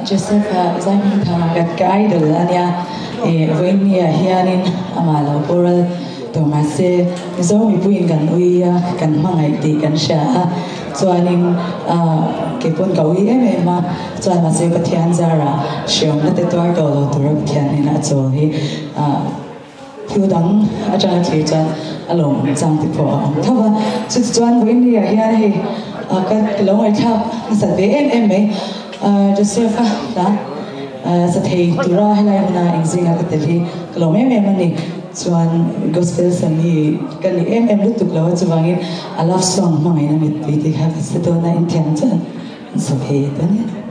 Joseph-a Zaihmingthanga ka idol a nia, vawiin ah hianin amah lo boral tawh mahse Mizo mipuiin kan ui a, kan hmangaih tih kan hria a, chuanin keipawn ka ui em em a, chuan mahse Pathian zarah hriawmna te tuar tawh lo tura Pathian hnena a chawl hi Thil dang atanga thlir chuan a lawmawm chang te pawh a awm tho va. Chutichuan vawiin ah hian hei ka lo ngaihthlak nasat ve em em mai. Joseph-a hla sa thei tura helai hmuna engzinga ka tel hi ka lawm em em a ni. Chuan gospel sami ka ni em em lutuk lo a, chuvangin a love song hmangaihna mittui tih kha ka sa dawn a, inthiam chuan an sa ve dawn e.